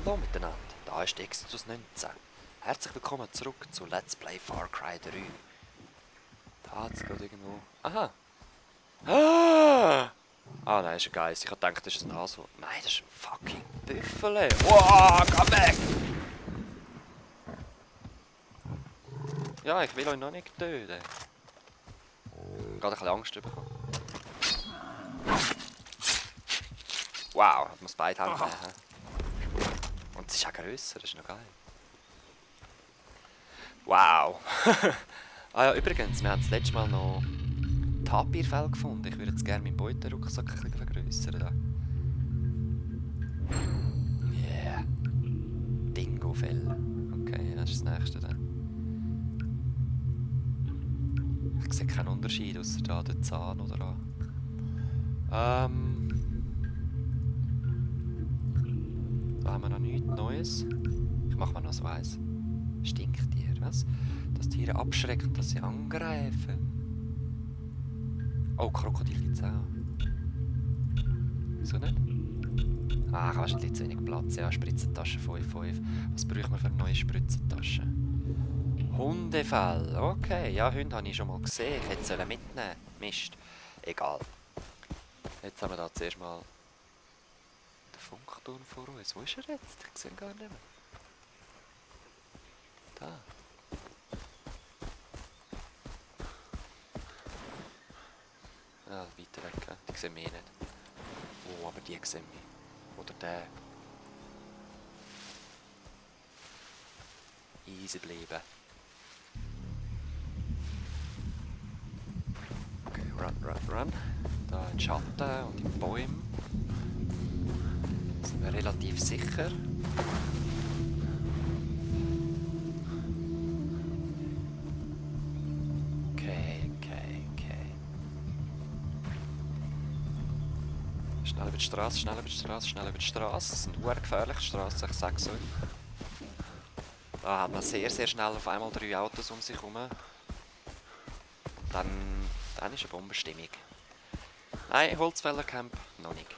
Hallo miteinander, da ist Exodus 19. Herzlich willkommen zurück zu Let's Play Far Cry 3. Da hat es gerade irgendwo... Aha! Ah nein, ist ein Geist. Ich hab gedacht, das ist ein Nashorn. Nein, das ist ein fucking Büffel. Wow, geh weg! Ja, ich will euch noch nicht töten. Gerade ein bisschen Angst bekommen. Wow, hat man das beide Hände nehmen. Und es ist auch grösser, das ist noch geil. Wow! Ah ja, übrigens, wir haben das letzte Mal noch Tapirfell gefunden. Ich würde jetzt gerne meinen Beuterucksack ein bisschen vergrössern. Yeah! Dingofell. Okay, das ist das nächste dann. Ich sehe keinen Unterschied, außer da der Zahn oder da. Da haben wir noch nichts Neues. Ich mache mal noch so eins. Stinktier, was? Dass Tiere abschrecken, dass sie angreifen. Oh, Krokodil gibt's auch. Wieso nicht? Ah, ich habe wahrscheinlich zu wenig Platz. Ja, Spritzentasche 5,5. Was brauchen wir für eine neue Spritzentasche? Hundefell. Okay, ja, Hunde habe ich schon mal gesehen. Ich hätte sie mitnehmen. Mist. Egal. Jetzt haben wir da zuerst mal den Funkturm vor uns. Wo ist er jetzt? Ich sehe ihn gar nicht mehr. Da. Ah, weiter weg. Die sehen mich nicht. Oh, aber die sehen mich. Oder der. Easy bleiben. Okay, run. Da in Schatten und in Bäumen. Sind wir relativ sicher. Okay. Schnell über die Straße. Es sind sehr gefährlich, die Straße, ich sag's euch. Da hat man sehr schnell auf einmal 3 Autos um sich herum. Dann ist eine Bombenstimmung. Nein, Holzfällercamp noch nicht.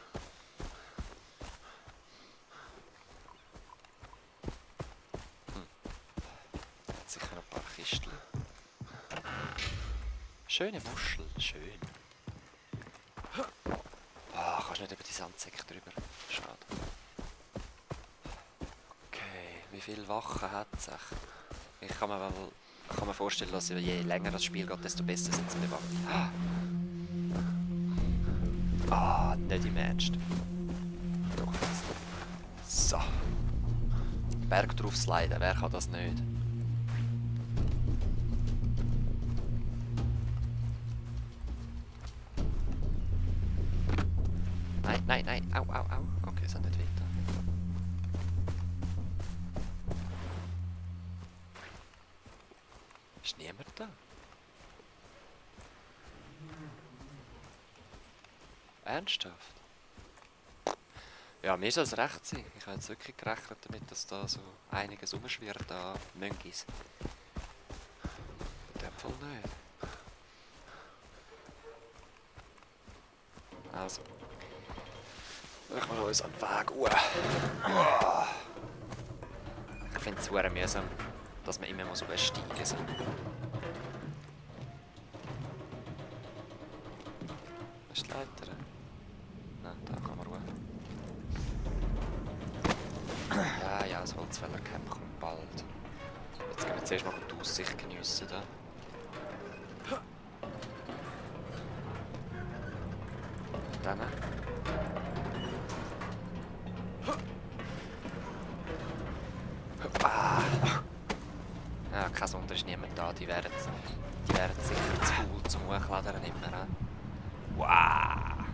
Hat sicher noch ein paar Kisten. Schöne Muschel, schön. Ah, kannst nicht über die Sandsäcke drüber. Schade. Okay, wie viele Wachen hat es? Ich kann mir vorstellen, dass je länger das Spiel geht, desto besser sind sie bewacht. Ah, nicht im Ernst. Doch jetzt. So. Berg drauf sliden, wer kann das nicht? Nein. Au. Okay, es hat nicht weiter. Ist niemand da? Ernsthaft? Ja, mir soll es recht sein. Ich habe jetzt wirklich gerechnet damit, dass da so einiges rumschwirrt an Möngis. In dem Fall nicht. Also. Machen wir uns an den Weg Ich finde es sehr mühsam, dass man immer so steigen muss. Was ist die Leiter? Nein, da kann man ruhen. Ja, das Holzfällercamp kommt bald. Jetzt gehen wir zuerst mal die Aussicht geniessen. Da. Dann. Ja, kein Wunder, ist niemand da. Die wären sicher zu faul zum Hochladern immer. Wow!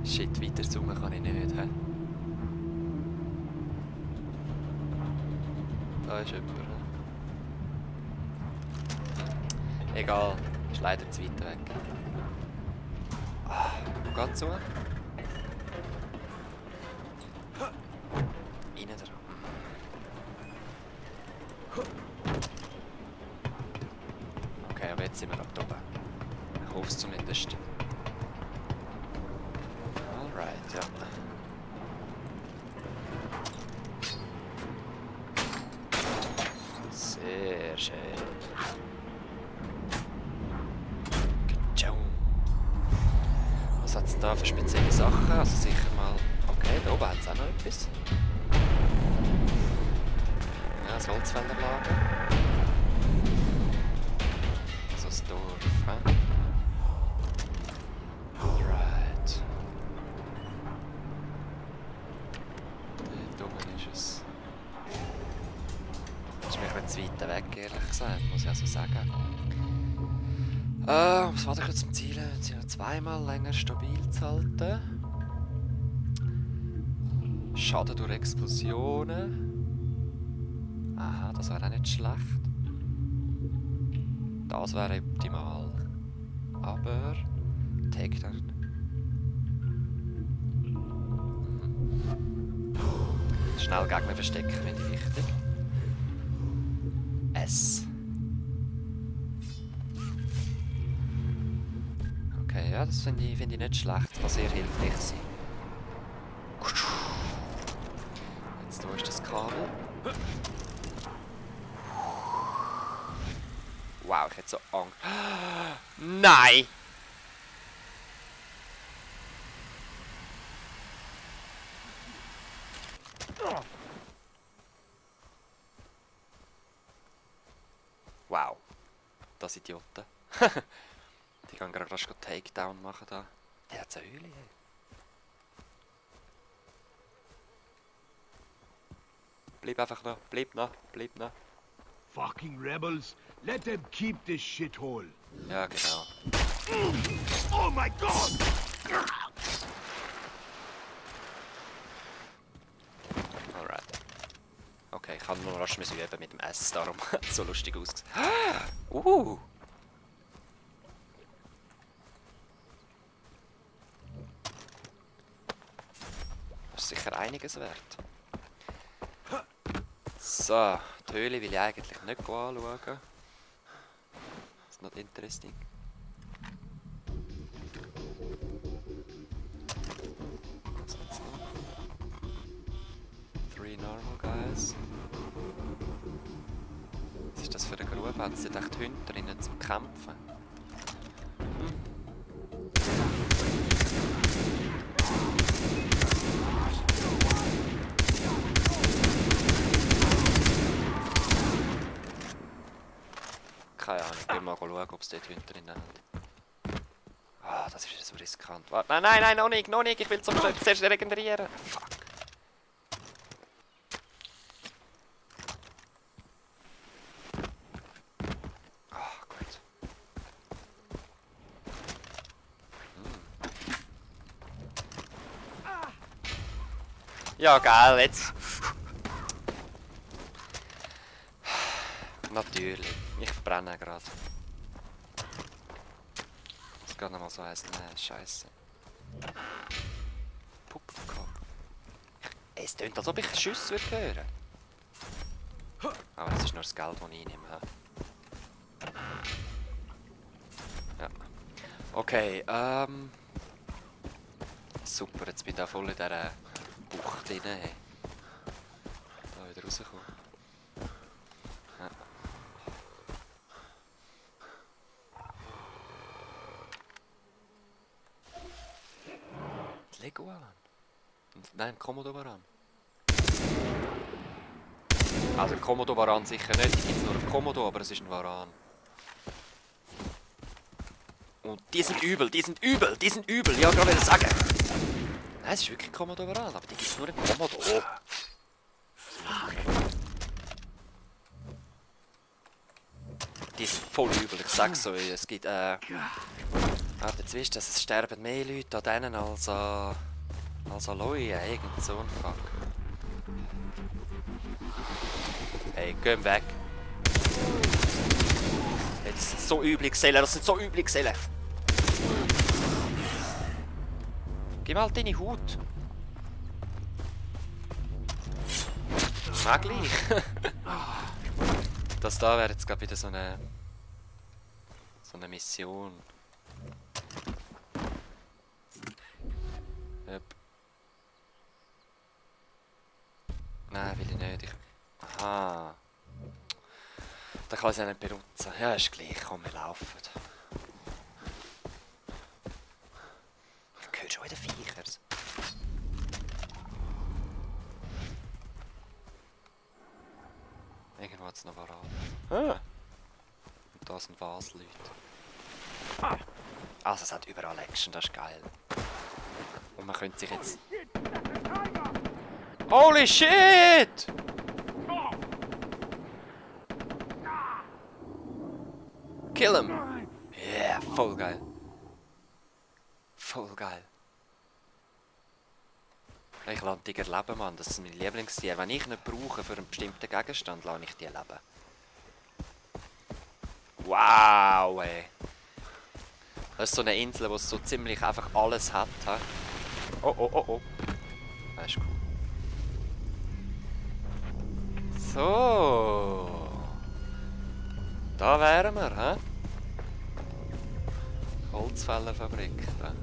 Shit, weiter zoomen kann ich nicht. He? Da ist jemand. Egal, ist leider zu weit weg. Wo geht's zu? Rein da. Okay, aber jetzt sind wir ab oben. Ich hoffe es zumindest. Ja. Sehr schön. Was hat es da für spezielle Sachen? Also sicher mal... Okay, da oben hat es auch noch etwas. Ja, das Holzfällerlager. Also das Dorf, hä? Alright. Dort oben ist es. Das ist mir ein bisschen zu weit weg, ehrlich gesagt, muss ich also sagen. Was war ich zum Ziel? CO2 länger stabil zu halten. Schaden durch Explosionen. Aha, das wäre auch nicht schlecht. Das wäre optimal. Aber... Takedown. Schnell Gegner verstecken finde ich wichtig. S. Okay, ja, das finde ich nicht schlecht. Das kann sehr hilfreich sein. Jetzt da ist das Kabel. Wow, ich hätte so Angst. Nein! Wow. Das Idioten. Die gehen gerade rasch Takedown machen da. Der hat eine Höhle. Bleib einfach noch, bleib noch. Fucking rebels, let them keep this shithole. Ja, genau. Oh my god! Alright. Okay, ich kann nur rasch üben mit dem S, darum hat es so lustig ausgesehen. Das ist sicher einiges wert. So, die Höhle will ich eigentlich nicht anschauen. It's not interesting. Was gibt's noch? 3 normal guys. Was ist das für eine Grube? Hat sie echt Hunde drinnen zum Kämpfen? Keine Ahnung, ich will mal schauen, ob es dort Hunde drinnen hat. Ah, das ist wieder so riskant. Warte, nein, noch nicht, ich will zuerst regenerieren. Fuck. Gut. Ja, geil, jetzt. Natürlich. Ich verbrenne gerade. Das geht nochmal so heißen. Nein, scheiße. Puppenkopf. Es tönt, als ob ich Schüsse würde hören. Aber das ist nur das Geld, das ich einnehme. Ja. Okay, super, jetzt bin ich da voll in dieser Bucht drin. Da wieder rauskommen. Ja. Die Leguan. Nein, Komodo-Varan. Also Komodo-Varan sicher nicht, die gibt es nur auf Komodo, aber es ist ein Varan. Und die sind übel, ja, gerade will ich sagen. Nein, es ist wirklich ein Komodo-Varan, aber die gibt es nur im Komodo. Die sind voll übel, ich sag's euch. Es gibt, jetzt wisst ihr, es sterben mehr Leute an denen als an Leuten, irgend so ein Fuck. Hey, geh weg. Hey, das sind so üble Gesellen, Gib mal deine Haut. Na gleich. Das da wäre jetzt gerade wieder so eine Mission. Yep. Dann kann ich es ja nicht benutzen. Ja, ist gleich. Komm, wir laufen. Ich höre schon wieder Viechers. Irgendwo hat es noch Waran. Ah. Und da sind Vasleute. Also es hat überall Action, das ist geil. Und man könnte sich jetzt... Holy shit! Kill him! Yeah, voll geil. Voll geil. Ich lasse Tiger leben, Mann. Das sind meine Lieblingstiere. Wenn ich nicht brauche für einen bestimmten Gegenstand, lasse ich die leben. Wow, ey. Das ist so eine Insel, wo es so ziemlich einfach alles hat. He? Oh, oh, oh, oh. Das ist cool. So. Da wären wir, hä? Holzfällerfabrik. Da.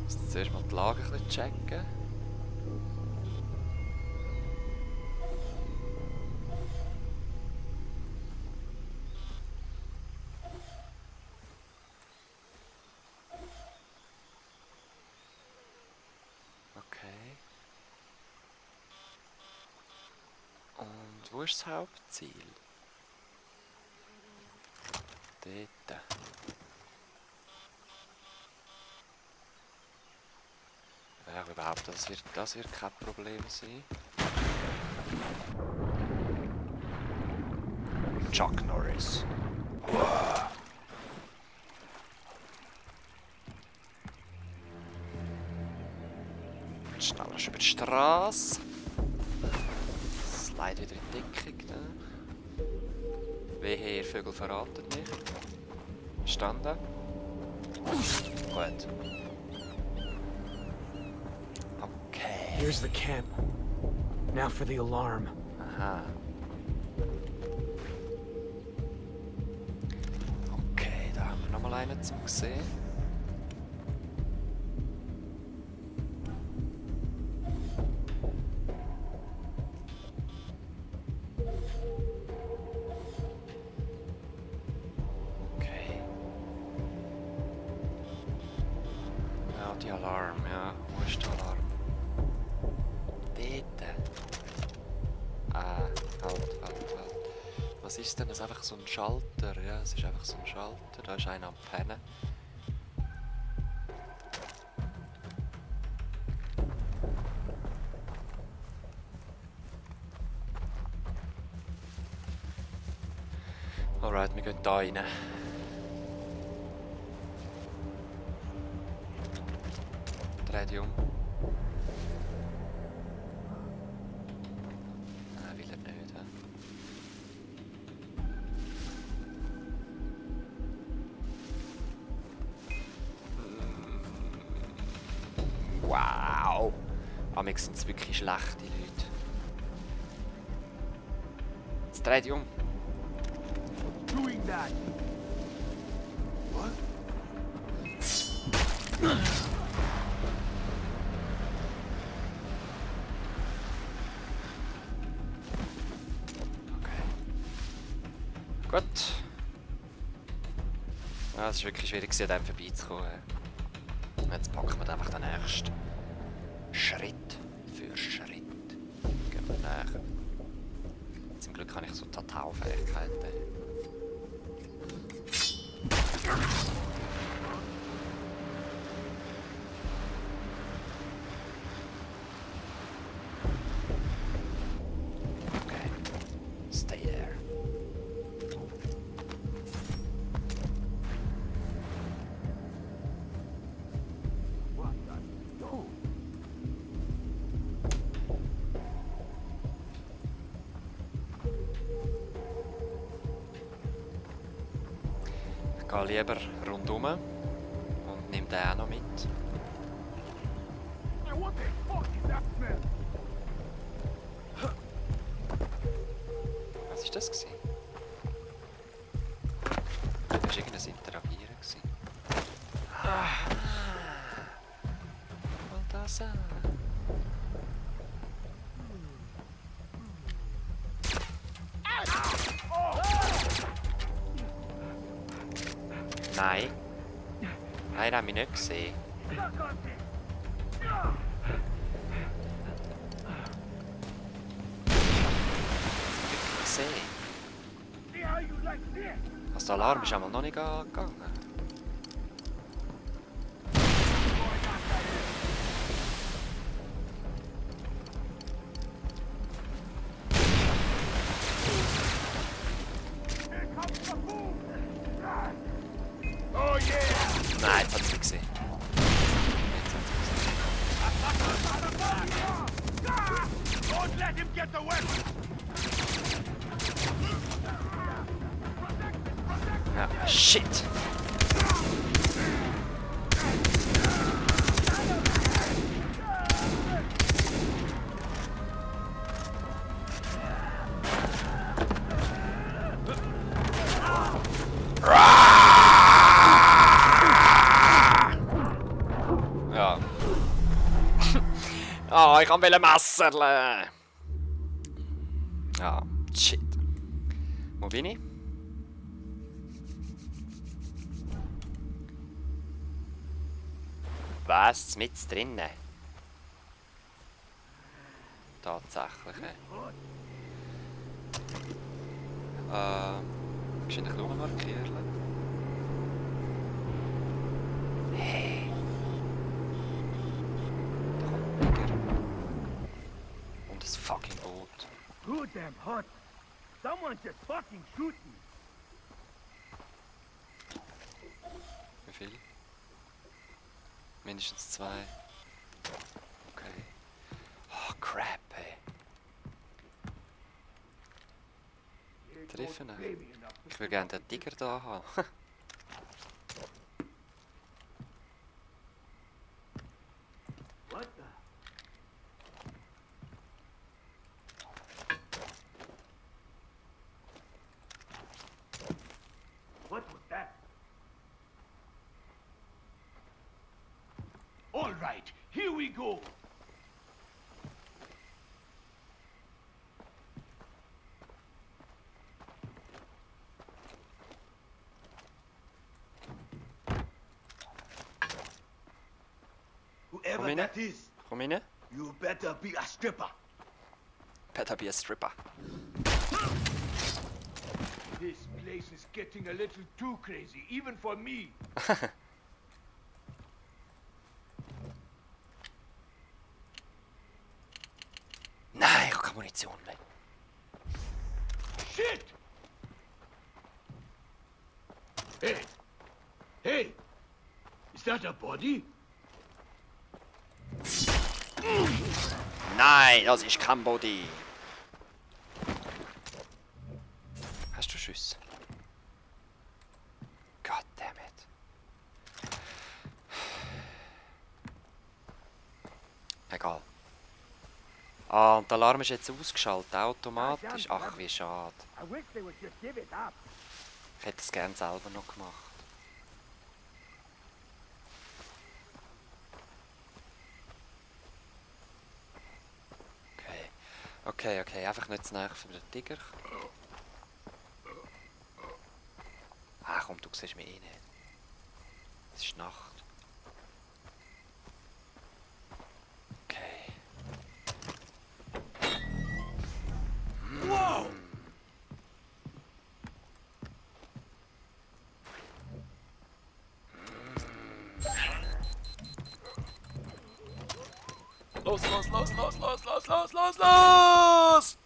Jetzt zuerst mal die Lage ein bisschen checken. Okay. Und wo ist das Hauptziel? Dort. Ja, überhaupt, das wird kein Problem sein. Chuck Norris. Wow. Schneller über die Straße. Slide wieder in die Deckung. Da. Wehe, ihr Vögel verraten mich. Standen. Gut. Okay. Here's the camp. Now for the alarm. Aha. Okay, da haben wir nochmal einen zum sehen. Okay. Ja, die Alarm, ja. Wo ist der Alarm? Halt. Was ist denn das? Einfach so ein Schalter? Ja, es ist einfach so ein Schalter. Da ist einer am Pennen. Alright, wir gehen da rein. Dreh dich um. Wow! Amix sind es wirklich schlechte Leute. Jetzt dreh dich um. Doing that. What? Okay. Gut. Ja, es war wirklich schwierig, an dem vorbeizukommen. Jetzt packen wir einfach den nächsten Schritt für Schritt. Gehen wir näher. Zum Glück habe ich so Tatau-Fähigkeiten. Okay. Stay there. What the? Oh. Ich gehe lieber rundum und nehme den auch noch mit. Hey, what the fuck is that smell? Was war das gewesen? Das war irgendein Interagieren gewesen. Ah! Mal das an. Nein. Nein, den haben wir nicht gesehen. Gesehen. Also der Alarm ist einmal noch nicht angegangen. Oh yeah! Nein, jetzt hat es nicht gesehen. Don't let him get the weapon! Ja, shit! Ja. Ah, ich kann Messerle. Ja, shit. Wo bin ich? Was? Mit drinnen? Tatsächlich. Wahrscheinlich nur markieren. Hey. Da kommt ein Tiger. Und ein fucking Boot. Too damn hot. Someone just fucking shoot me. Wie viel? Mindestens 2. Okay. Oh, crap, ey. Treffen. Ich will gerne den Tiger da haben. What the? What was that? All right, here we go. Whoever Komm that is, Komm rein. you better be a stripper. Better be a stripper. This place is getting a little too crazy, even for me. Nein, ich habe keine Munition mehr. Shit! Hey! Hey! Is that a body? Nein, das ist kein Body. Hast du Schüsse? God damn it. Egal. Ah, und der Alarm ist jetzt ausgeschaltet, automatisch. Ach, wie schade. Ich hätte es gerne selber noch gemacht. Okay, einfach nicht zu nahe für den Tiger. Ah komm, du siehst mich eh nicht. Es ist Nacht. Okay. Wow! Los!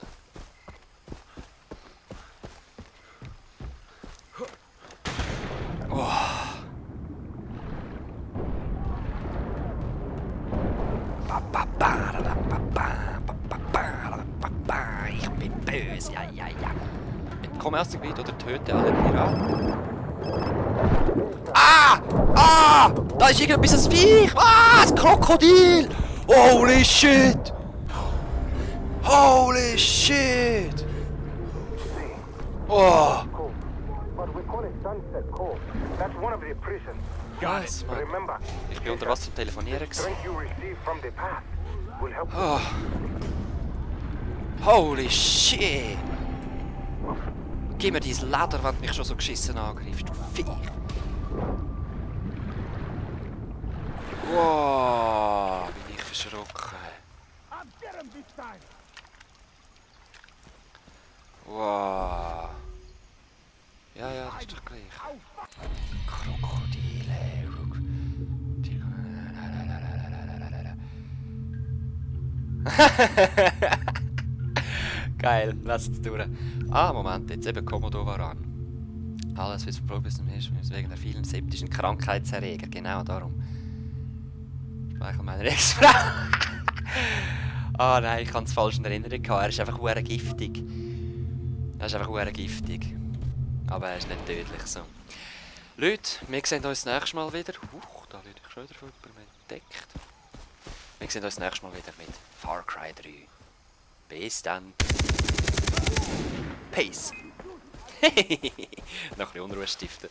Ich bin böse, ja. Komm aus dem Gebiet oder töte alle Piraten. Ah! Da ist irgendetwas, ein Viech! Ah, ein Krokodil! Holy shit! Holy shit! Oh! Was, Mann? Ich bin unter Wasser telefonieren. Oh. Holy shit! Gib mir dieses Leder, wenn du mich schon so geschissen angreifst, du Viech! Krokodile. Geil, lass es durch. Ah, Moment, jetzt eben Komodo-Varan. Alles, was verproben ist, wegen der vielen septischen Krankheitserreger. Genau darum. Speichel meiner Ex-Frau. Ah nein, ich habe es falsch in Erinnerung gehabt. Er ist einfach hure giftig. Er ist einfach hure giftig. Aber er ist nicht tödlich so. Leute, wir sehen uns nächstes Mal wieder. Da werde ich schon wieder von jemandem entdeckt. Wir sehen uns nächstes Mal wieder mit Far Cry 3. Bis dann. Peace. Noch ein bisschen Unruhe stiften.